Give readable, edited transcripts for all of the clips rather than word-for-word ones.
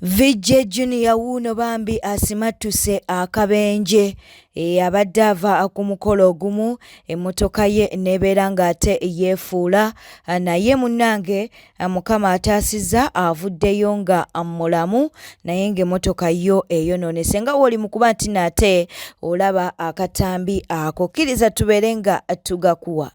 VJ Junior wuuno bambi asimattuse akabenje. Abadde ava ku mukolo ogumu emmotoka ye n'ebeera ng'ate yeefuula, naye munnange Mukama ataasizza avuddeyo nga mulamu naye ng'emmotoka yo eyonoonese nga w'oli mu kuba nti nate olaba akatambi ako. Kkiriza tubeere nga tugakuwa.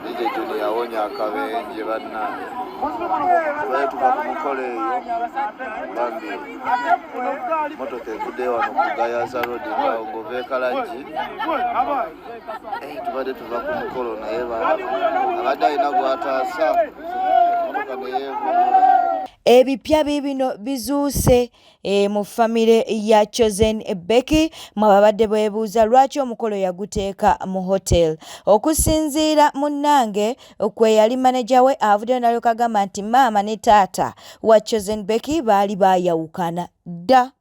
DJ Junior yawonya akabenje bannange. Tubadde tuva ku mukolo eyo bambi motoka evuddeyo wano ku Gayaza Road nga ng'ova e Kalagi. Eh, tubadde tuva ku mukolo naye abadde alina gw'ataasa motoka ne yeevulula. Ebipya biibino bizuuse e, mu famire ya Chosen Becky mwe babadde beebuuza lwaki omukolo yaguteeka mu hotel. Okusinziira munnange kwe yali maneja we avuddeyo n'alyoka agamba nti maama ne taata wa Chosen Becky baali baayawukana dda.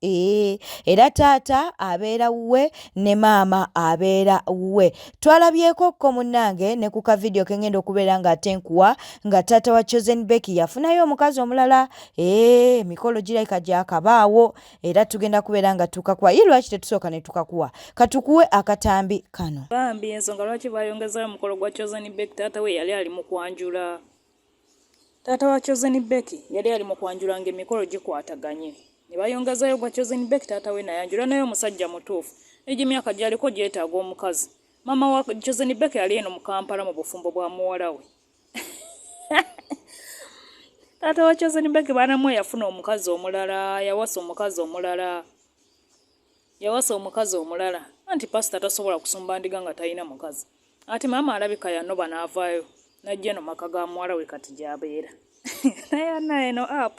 Ee, era taata abeera wuwe ne maama abeera wuwe. Twalabyeko ko munnange ne ku ka vidiyo ke ngenda okubeera ng'ate nkuwa nga taata wa Chosen Becky yafunayo omukazi omulala. Ee, emikolo girabika gyakabaawo era tugenda kubeera nga tukakuwa. Ye lwaki tetusooka ne tukakuwa? Katukuwe akatambi kano. Bambi ensonga lwaki bayongezayo omukolo gwa Chosen Becky, taata we yali ali mu kwanjula. Taata wa Chosen Becky yali ali mu kwanjula ng'emikolo gikwataganye ne bayongezayo gwa Chosen Becky, taata we nayanjula naye omusajja mutuufu. Egyo emyaka gy'aliko gyetaaga omukazi. Maama wa Chosen Becky yali eno mu Kampala mu bufumbo bwa muwala we. Taata wa Chosen Becky baanamu yafuna omukazi omulala, yawasa omukazi omulala. Yawasa omukazi omulala. Anti pasita tasobola kusumba ndiga nga talina mukazi. Ati maama alabika yanoba n'avaayo n'ajja eno maka ga muwala we kati gy'abeera. Naye ana eno app.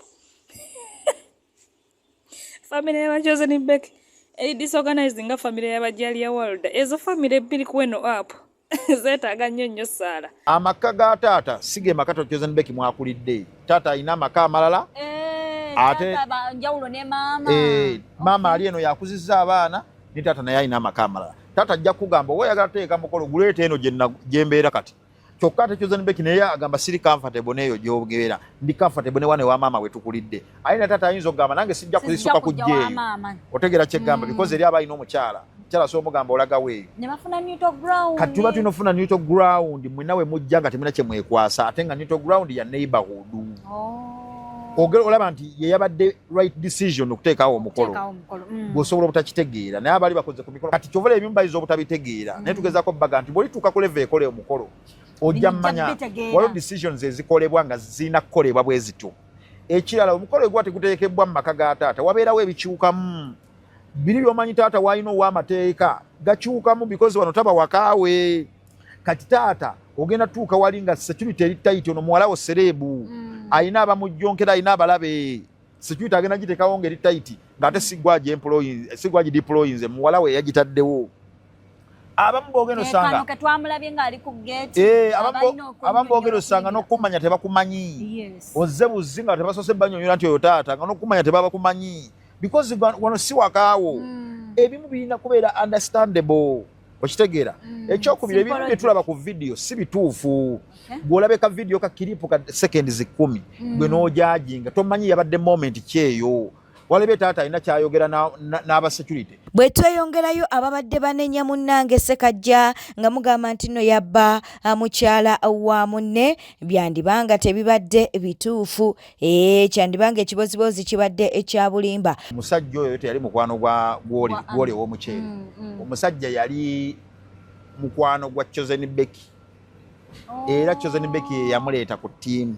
Famire y'aba Chosen Becky eri disorganized nga famire y'aba Jalia World. Ezo famire bbiri ku eno app zeetaaga nnyo nnyo ssaala. Amaka ga taata si ge maka Chosen Becky mwakulidde. Taata alina amaka amalala. Ate njawulo ne maama. Maama ali eno yakuzizza abaana ne taata naye alina amaka amalala. Taata ajja kugamba oba oyagala teeka mukolo guleeta eno gye mbeera kati. Kyokka ate Chosen Becky naye agamba siri comfortable n'eyo gy'obeera, ndi comfortable ne wano ewa maama we tukulidde. Aye na taata ayinza okugamba nange sijja kuzisuka kujja eyo. Otegeera kye ggamba because eri aba alina omukyala. Omukyala asobola omugamba olaga wa eyo. Ne bafuna neutral ground. Kati tuba tulina okufuna neutral ground mwenna we mujja nga temulina kye mwekwasa ate nga neutral ground ya neighborhood. Olaba nti ye yabadde right decision okuteekawo omukolo. Bw'osobola obutakitegeera naye abaali bakoze ku mikolo kati kyova ebimu bayinza obutabitegeera naye tugezaako baga nti bw'olituuka ku level ekola omukolo ojja mmanya waliwo decisions ezikolebwa nga zirina kukolebwa bwe zityo. Ekirala omukolo eguba teguteekebwa mu maka ga taata wabeerawo ebikyukamu biri by'omanyi taata w'alina ow'amateeka gakyukamu because wano taba wakaawe. Kati taata ogenda tuuka wali nga security eri tight, ono muwala wo serebu alina abamujjonkera, alina abalabe. Security agenda giteekawo ng'eri tight ng'ate sigwa gideployinze, muwala we yagitaddewo. Abamu boogenda osanga abamu boogenda osanga n'okumanya tebakumanyi, ozze buzzi nga tebasoose banyonyola nti oyo taata, nga n'okumanya tebabakumanyi because wano si wakaawo. Ebimu birina kubeera understandable, okitegeera. Ekyokubiri, ebimu bye tulaba ku vidiyo si bituufu. Bw'olaba ka vidiyo ka clip ka seconds 10 gwe n'ojudginga tomanyi yabadde moment kyeyo. Walebe taata alina kyayogera n'aba security. Bwe tweyongerayo ababadde banenya munnange Ssekajja nga mugamba nti nno yabba mukyala wa munne, byandibanga tebibadde bituufu. Kyandibanga ekibozibozi kibadde ekya bulimba. Omusajja oyo teyali mukwano gwa gwoli ow'omuceere. Omusajja yali mukwano gwa Chosen Becky. Era Chosen Becky ye yamuleeta ku ttiimu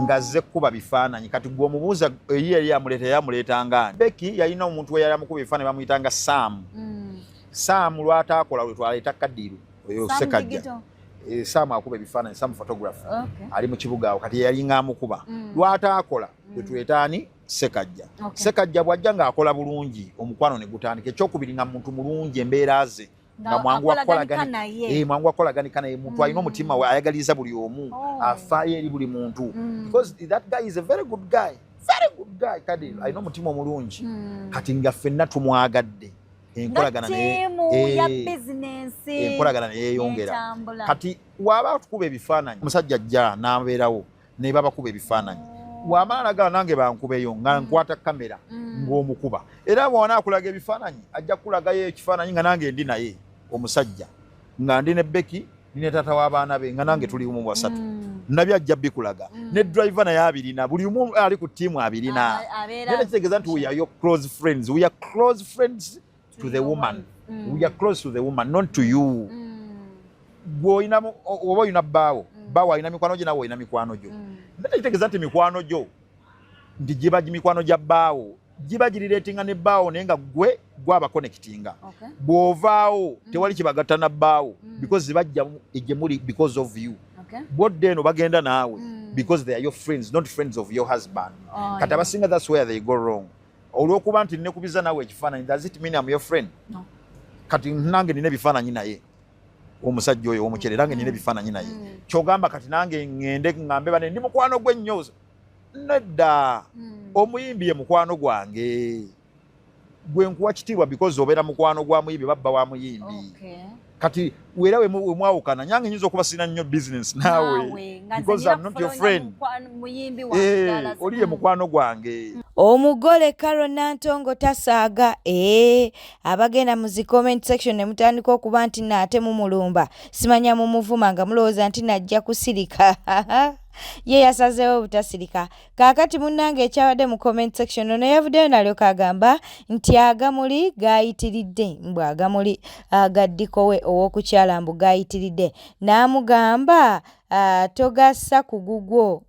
ng'azze kukuba bifaananyi. Kati gwe omubuuza eri yali yamuleeta, yamuleetanga ani? Becky yalina omuntu we yali amukuba ebifaananyi bamuyitanga Sam. Sam lw'ataakola lwe twaleeta Kadiru oyo Ssekajja. Sam akuba ebifaananyi, Sam photographer ali mu kibuga awo, kati yalinga amukuba. Lw'ataakola lwe tuleeta ani? Ssekajja. Ssekajja bw'ajja ng'akola bulungi omukwano ne gutandika. Ekyokubiri nga muntu mulungi embeera ze nga mwangu wakukolaganika naye, muntu alina omutima we ayagaliza buli omu, afaayo eri buli muntu because that guy is a very good guy, very good guy. Kadi alina omutima omulungi. Kati nga ffenna tumwagadde, enkolagana neyeeyongera. Kati waba atukuba ebifaananyi omusajja ajja n'abeerawo. Ne babakuba ebifaananyi, wamala nagala nange bankubeyo nga nkwata kamera ng'omukuba. Era bw'ona akulaga ebifaananyi, ajja kukulagayo ekifaananyi nga nange ndi naye omusajja, nga ndi ne Becky, ndi ne taata w'abaana be, nga nange tuli mu basatu. Nabyo ajja bikulaga. Ne driver naye abirina, buli omu ali ku ttiimu abirina. Abeera Naye kitegeeza nti we are your close friends. We are close friends to the woman. We are close to the woman, not to you. Gwe olina oba olina bbaawo, bbaawo alina mikwano gye, nawe olina mikwano gyo. Naye tekitegeeza nti mikwano gyo nti giba mikwano gya bbaawo, giba girelatinga ne bbaawo, naye nga gwe gwabaconnectinga. Bw'ovaawo tewali kibagatta na bbaawo because bajja gye muli because of you. Bwodda eno bagenda naawe because they are your friends, not friends of your husband. Oh, Kati abasinga, that's where they go wrong. Olw'okuba nti nekubiza naawe ekifaananyi, does it mean I'm your friend? No. Kati nange nina ebifaananyi naye omusajja oyo owomukyere, nange nina ebifaananyi naye. Kyogamba kati nange ŋŋende ŋŋambe bane ndi mukwano gwe nnyo? Nedda. Omuyimbi ye mukwano gwange, gwe nkuwa kitiibwa because obeera mukwano gwa muyimbi, babba wa muyimbi. Kati wera wemwawukana, nyange nyinza okuba sirina nnyo business naawe Naawe, nga nze because nina I'm not your kufollowinga friend. Muyimbi wange ddala. Oli ye mukwano gwange. Omugole Carol Nantongo tasaaga. Ee, abagenda mu zi comment section ne mutandika okuba nti naate mumulumba, simanya mumuvuma nga mulowooza nti najja kusirika, ye yasazeewo obutasirika. Kaakati munnange, ekyabadde mu comment section, ono yavuddeyo n'alyoka agamba nti agamuli gaayitiridde, mbw agamuli agaddikowe ow'okukyala mbu gaayitiridde, n'amugamba, "Togassa ku gugwo,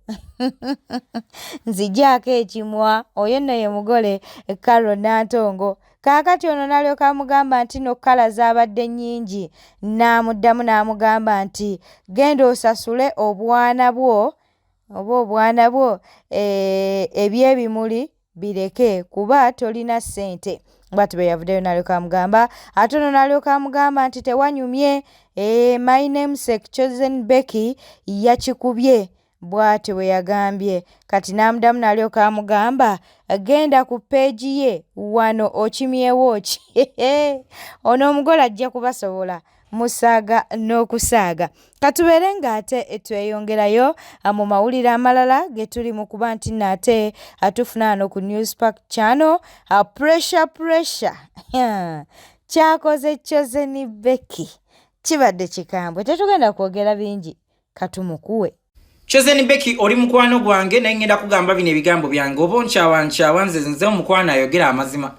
nzigyako ekimwa." Oyo nno ye mugole Carol Nantongo. Kaakati ono n'alyoka amugamba nti no colour zaabadde nnyingi, n'amuddamu n'amugamba nti genda osasule obwana bwo oba obwana bwo, ebyebimuli bireke kuba tolina ssente. Bw'atyo bwe yavuddeyo n'alyoka amugamba. Ate ono n'alyoka amugamba nti tewanyumye, my namesake Chosen Becky yakikubye, bw'atyo bwe yagambye. Kati n'amuddamu n'alyoka amugamba genda ku page ye wano okimyewo ki. Ono omugole ajja kubasobola musaaga n'okusaaga. Katubeere ng'ate tweyongerayo mu mawulire amalala ge tuli mu kuba nti nno ate atufuna wano ku Newspark Channel. Pressure, pressure kyakoze Chosen Becky kibadde kikambwe, tetugenda kwogera bingi, katumukuwe. Chosen Becky, oli mukwano gwange, naye ngenda kugamba bino ebigambo byange, oba onkyawa nkyawa, nze omukwano ayogera amazima.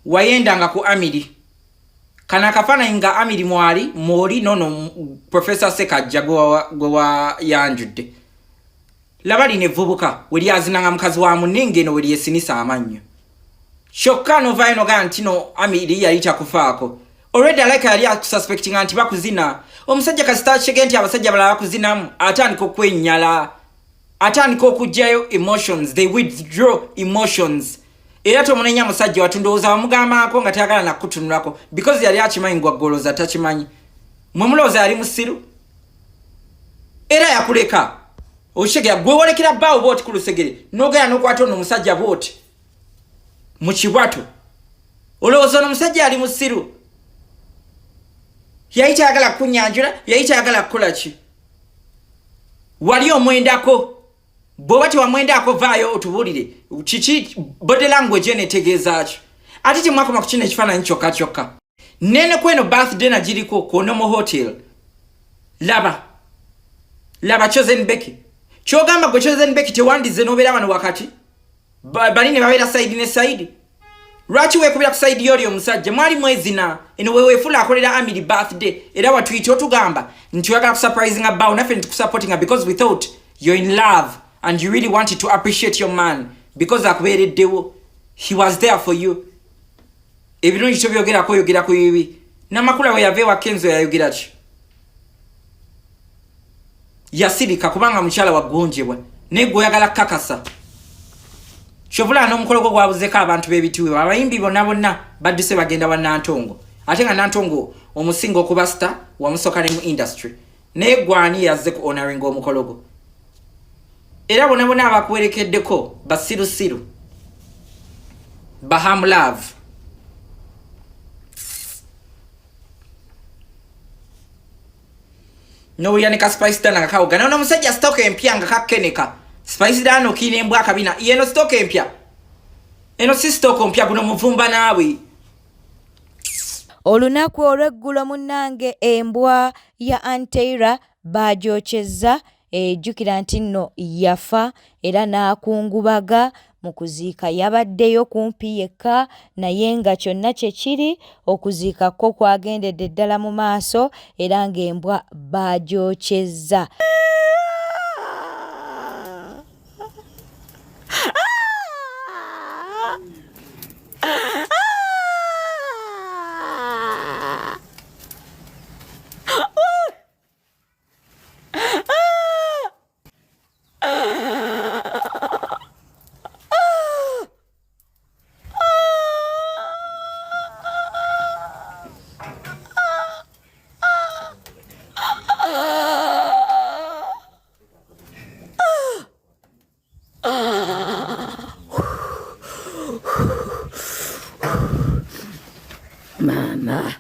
Wayendanga ku Amiri, kano akafaananyi nga Amiri mwali mwoli nono Profesa Sekajja gwe wayanjudde. Laba lino evvubuka we lyazinanga mukazi wa munne, ngeno we lyesinisa amannyo. Kyokka novaayo nogaa nti no Amiri yali takufaako. Already alike yali akususpectinga nti bakuzina. Omusajja kasita akitege nti abasajja balala bakuzinamu, atandika okwenyala, atandika okugjayo emotions, they withdraw emotions. Era tomunenya musajja watu, ndowooza wamugambako nga tayagala nakutunulako because yali akimanyi ngwaggoloza takimanyi. Mwe mulowooza yali musiru? Era yakuleka okitegera, gwe wolekera bbaawo bwoti ku lusegere nogenda nokwata ono omusajja bwoti mu kibwato. Olowooza ono omusajja yali musiru? Yali tayagala kunyanjula, yali tayagala kukola ki? Wali omwendako? Bw'oba tewamwendako, vaayo otubuulire kiki body language eno etegeeza ki. Ate temwakoma ku kino ekifaananyi kyokka kyokka, nene kweno birthday nagiriko kwonomo hotel. Laba, laba Chosen Becky. Kyogamba gwe Chosen Becky tewandize n'obeera wano wakati, bali ne babeera side ne side. Lwaki weekubira ku side y'oli omusajja? Mwali mwezina eno, weweefula akolera Amiri birthday. Era watuyita otugamba nti oyagala kusurprisinga bawo, naffe ntikusupportinga because we thought you're in love and you really wanted to appreciate your man because akubeereddewo, he was there for you. Ebirungi tobyogerako, oyogera ku bibi. Namakula we yava ewa Kenzo yayogera ki? Yasirika kubanga mukyala wagonjebwa, naye gwe oyagala kukakasa. Kyovulaba n'omukolo gwo gwabuzeko abantu b'ebitiibwa, abayimbi bonna bonna badduse bagenda wa Nantongo, ate nga Nantongo omusinga okuba star, wamusooka ne mu industry. Naye gwani yazze ku honoring omukolo gwo? Era bonna bonna abakuwerekeddeko basirusiru, baham love. Nowulira ne ka Spice Dana nga kawoga naye omusajja stock empya nga kakkeneka. Spice Dana okiina embwa akabina. Yeno stock empya. Eno si stock mpya guno muvumba naawe. Olunaku olw'eggulo munnange embwa ya Anteira baagyokyezza eh, jjukira nti nno yafa era n'akungubaga mu kuziika yabaddeyo kumpi yekka naye nga kyonna kye kiri okuziika kwo kwagendedde ddala mu maaso era ng'embwa baagyokyezza. Maama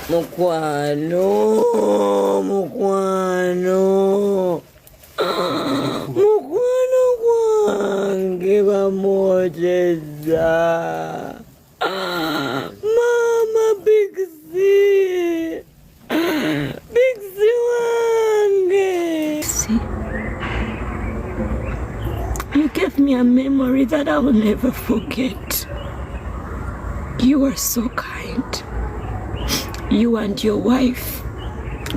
mukwano mukwano mukwano gwange bamwojeza maama Big C Big C wange. See, you gave me a memory that I will never forget. You are so kind. You and your wife.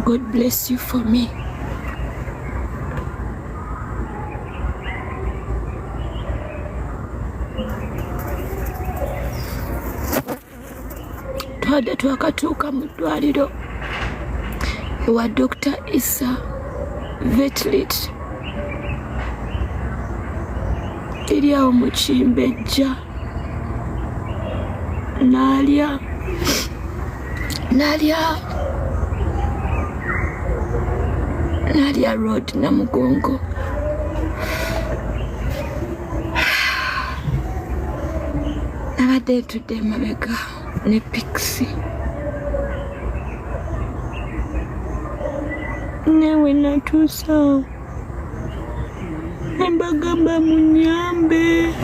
God bless you for me. Twabadde twakatuuka mu ddwaliro ewa Dr. Isa Vetlit eri awo mu Kimbejja n'alya n'alya n'alya road Namugongo. Nabadde ntudde emabega ne pikisi newe natuusa awo ne mbagamba munyambe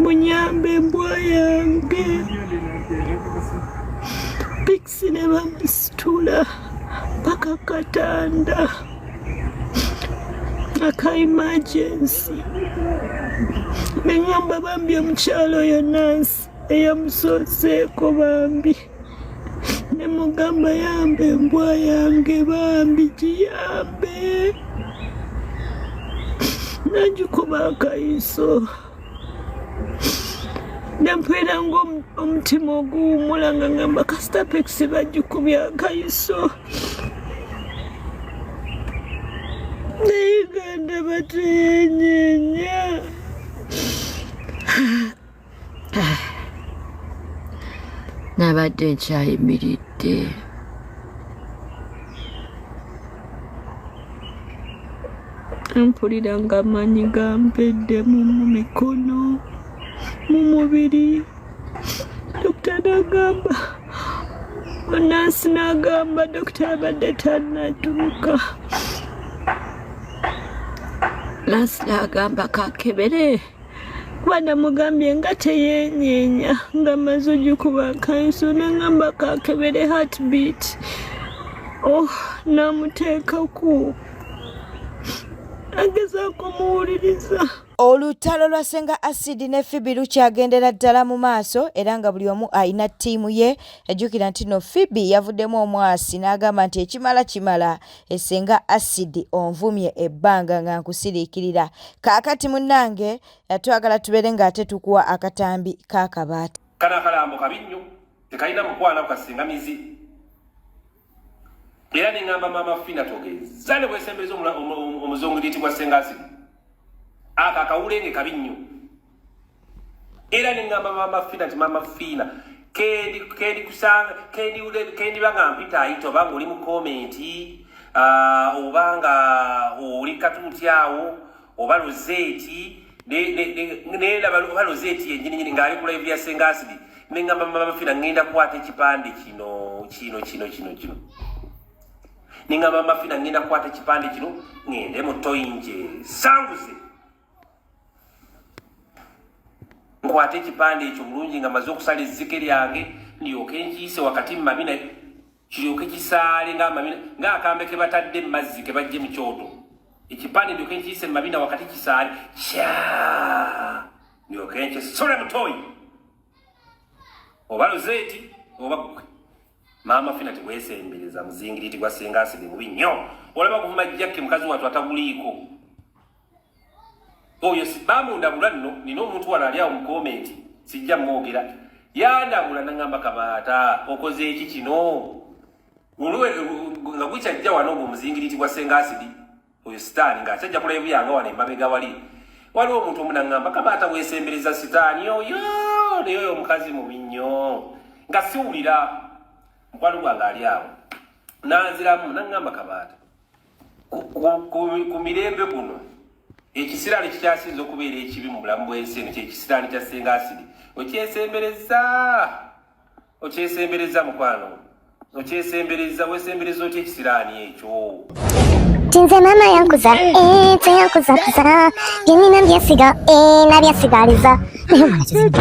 munyambe embwa yange pikisi ne bamusitula paka katanda aka emergency nengamba bambi omukyalo oyo nansi eyamusooseeko bambi nemugamba yamba embwa yange bambi giyambe nagikuba akayiso nempwera nga omutima oguwumula nga ngamba kasita pekisi bagikubye akayiso naye nga ndaba teyenyenya. Nabadde nkyayimiridde mpulira nga amaanyi gampeddemu mu mikono mu mubiri. Dokita nagamba onansi nagamba dokita abadde tannatuuka. Nansi nagamba kakebere kuba namugambye nga teyenyeenya nga maze ogikuba akanso nangamba kakebere heartbeat. Oh, namuteekaku agezaako muwuliriza. Olutalo lwa Ssenga Acid ne Phoebe lukyagendera ddala mu maaso era nga buli omu alina ttiimu ye. Jjukira nti no Phoebe yavuddemu omwasi n'agamba nti ekimala kimala, Ssenga Acid onvumye ebbanga nga nkusiriikirira. Kaakati munnange twagala tubeere ng'ate tukuwa akatambi k'akabaata. Kano akalambo kabi nnyo, tekalina mukwano ako kasinga mizi. Era ne ŋŋamba maama Fina togeza ne bwesembereza omuzungiriiti gwa Ssenga Acid. Ako akawulenge kabi nnyo. Era ne ŋŋamba maama Fina nti maama Fina kendi kendi kusanga kendi kendi banga mpita ayita oba ng'oli mu komenti oba nga oli katuuti awo oba Rosette nendaba oba Rosette yennyini nyini ng'ali ku live ya Ssenga Acid ne ŋŋamba maama Fina ŋŋenda kukwata ekipande kino Kino kino kino kino ningamba mafina ngenda kukwata ekipande kino ngende mu toyinje sanguze nkwate ekipande ekyo bulungi nga maze okusala ezzike lyange ndyoke nkiyise wakati mu mabina kiryoke kisaale ng'amabina ng'akambe ke batadde mu mazzi ke bajje mu kyoto ekipande ndyoke nkiyise mu mabina wakati kisaale kya ndyoke nkisule mu toyi oba luzeeti oba gwe maama fina tewesembereza muzingiriti gwa senga asidi mubi nnyo olaba kuvuma jakke mukazi wattu ataguliiko oyo bamundabula nno nina omuntu wano ali awo mu komenti sijja mwogera yandabula nangamba kabaata okoze eki kino nga gukyajja wano ogwo omuzingiriti gwa senga asidi oyo sitaani ng'akyajja kulayo buyanga wano emabega wali waliwo omuntu omu nangamba kabaata wesembereza sitaani oyo naye oyo omukazi mubi nnyo nga siwulira mukwano gwange ali awo nanziramu nangamba kabaata ku mirembe guno ekisiraani kikyasinza okubeera ekibi mu bulamu bw'ensi eno kyekisiraani kya senga asidi okyesembereza okyesembereza mukwano okyesembereza wesembereza otya ekisiraani ekyo Nze mama yankuza, eh, teyankuza kuza, byenina mbyesiga, eh, nabyesigaliza. Naye omwana kizibu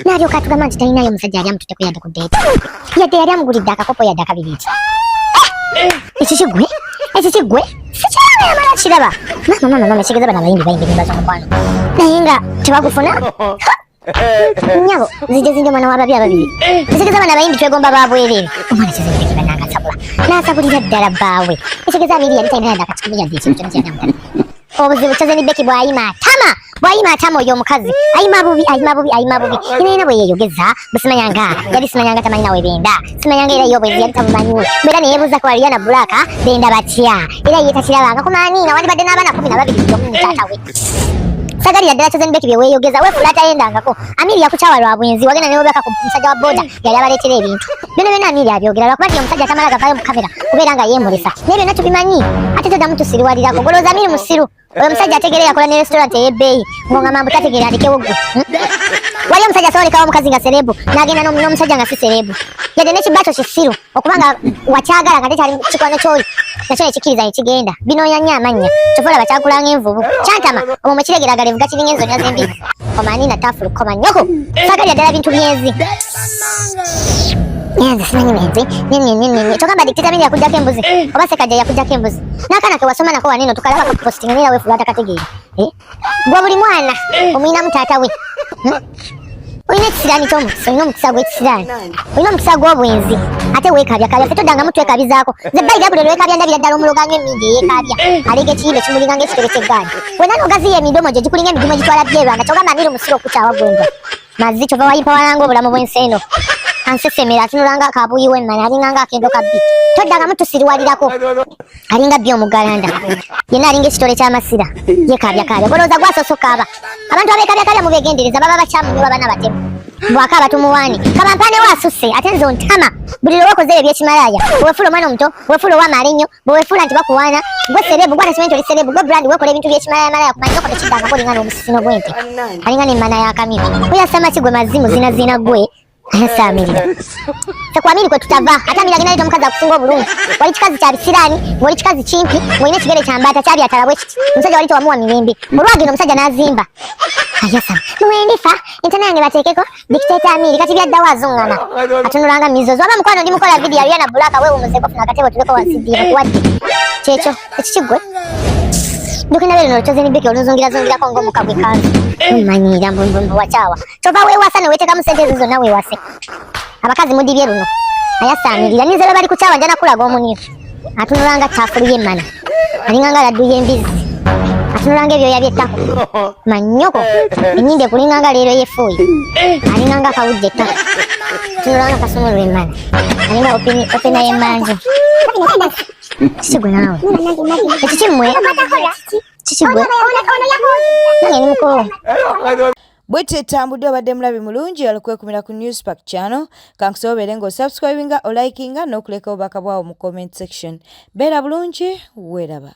n'alyoka atugamba nti talinayo musajja yali amututteko yadde ku ddeeti, yadde yali amugulidde akakopo yadde akabiriiti. Ekyo kiggwe, ekyo kiggwe, sikiraba yamala kiraba. Maama maama maama ekigeza bano abayimbi bayimba ennyimba z'omukwano naye nga tebagufuna. Nyabo nzije zinje omwana w'ababi ababiri ekigeza bano abayimbi twegomba ba bwereere. Omwana kizibu bananga asabula n'asabulira ddala bbaawe. Ekigeza Amiri yali talina yadde akakikumi yadde ekintu kyonna kyeyali amutadde. Obuzibu Chosen Becky bw'ayima atama, bw'ayima atama oyo omukazi ayima bubi, ayima bubi, ayima bubi. Yena yena bwe yeeyogeza busimanya nga yali simanya nga tamanyi nawe benda simanya nga era ye obwenzi yali tabumanyi era ne yeebuuza ku Ariana Black benda batya era ye takirabanga kumaani nga wandibadde n'abaana 12 buli omu ne taata we. Sagalira ddala Chosen Becky bye weeyogeza weefuula atayendangako. Amiri yakukyawa lwa bwenzi wagenda ne webaka ku musajja wa boda yali abaleetera ebintu byonna byonna. Amiri abyogera lwakuba nti omusajja atamala gavaayo mu kamera kubeera nga yeemulisa naye byonna tubimanyi ate toddamu tusiriwalirako. Golowooza Amiri musiru oyo omusajja ategeera yakola ne restaurant ey'ebbeeyi ng'ongamba mbu tategeera alekewo ggwe. Wali omusajja asobola olekawo omukazi nga serebu n'agenda n'omusajja nga si serebu yadde n'ekibaato kisiru okuba nga wakyagala nga tekyali kikwano kyoli nakyo nekikkiriza nekigenda binoonya nnyo amannya kyova olaba kyakula ng'envubu kyantama omwo mwekiregera agalevu gakiringa enzonya z'embizi omanyi na tafulu koma nnyoko sagalira ddala bintu byenzi nze simanyi menzi nyenyenyenyenye kyogamba dictator Amiri yakujjako embuzi oba Sekajja yakujjako embuzi n'akaana ke wasoma nako waneno tukalaba kakupositinga naye era weefuula atakategeera. Gwe buli mwana omuyinamu taata we. Olina ekisiraani ky'omukisa, olina omukisa gw'ekisiraani, olina omukisa gw'obwenzi, ate weekabyakabya. Ffe toddangamu twekabizaako. Nze bayira buli lwekaabya ndabira ddala omuloga anywa emmindi eyeekaabya aleega ekiyimba ekimulinga ng'ekitebe ky'eggaali. Wena n'ogaziya emidomo gye gikulinga emidumu egitwala byerwanda kyogamba Amiru musiru okukyawa gwembwa mazzi kyova wayimpawalanga obulamu bw'ensi eno. Ansesemera atunulanga akabuyi w'emmana alinga ng'akendo ka bbi. Toddangamu tusiriwalirako. Alinga bbi omuggalanda yenna alinga ekitole ky'amasira yekabyakabya. Golowooza gwasoose okukaaba. Abantu abeekabyakabya mubeegendereza baba bakyamu nnyo baba n'abatemu. Bw'akaaba tumuwaane kabampaane we asusse ate nze ontama buli lwe wakoze ebyo eby'ekimalaaya weefuula omwana omuto weefuula ow'amaala ennyo bwe weefuula nti bakuwaana gwe serebu gwe atakimanyi nti oli serebu gwe brand weekola ebintu by'ekimalaaya ku manyoko tekiddangako olinga n'omusisino gw'ente alinga n'emmana y'akamyu oyasama ki gwe mazzi muzinaziina gwe Saamirira. Ffe ku Amiri kwe tutava. Ate Amiri agenda leeta omukazi akusinga obulungi. Wali kikazi kya bisiraani, ng'oli kikazi kimpi, ng'olina ekigere kya mbaata kyabyatala bwe kiti. Omusajja wali tewamuwa mirembe. Olwagenda omusajja n'azimba. Ayasama. Mwendifa, entana yange bateekeko dictator Amiri kati byaddawo azungana. Atunula nga mizozo. Waba mukwano ndi mukola video Ariana Black weewumuzeko funa akatebo tuleko wansi ddiira kuwadde. Kyekyo, ekiki ggwe? Dukina bero n'olutoze ni Becky oluzungirazungirako ng'omukka gw'ekkanzu. Mmanyiira mbu mbu mbu wakyawa. Kyova weewasa ne weeteekamu ssente ezo zonna weewase. Abakazi mudibye luno. Ayasaamirira ninze lwe bali kukyawa nja nakulaga omunyo. Atunula nga ttaafulu y'emmana. Alinga nga laddu y'embizzi. Atunula nga ebyoya by'ettako. Mannyoko ennyindo ekulinga nga leero y'effuuyi. Alinga nga akawujja ettako. Atunula nga kasumulu emmana. Alinga opena y'emmanju. Kiki gwe naawe? Ekiki mmwe? Kiki gwe? Nange ndi mukoowu. Bwetyo etambudde obadde mulabi mulungi olukwekumira ku Newspark channel. Kankusaba obeere ng'osubscribinga, olikinga n'okuleka obubaka bwawo mu comment section. Beera bulungi, weeraba.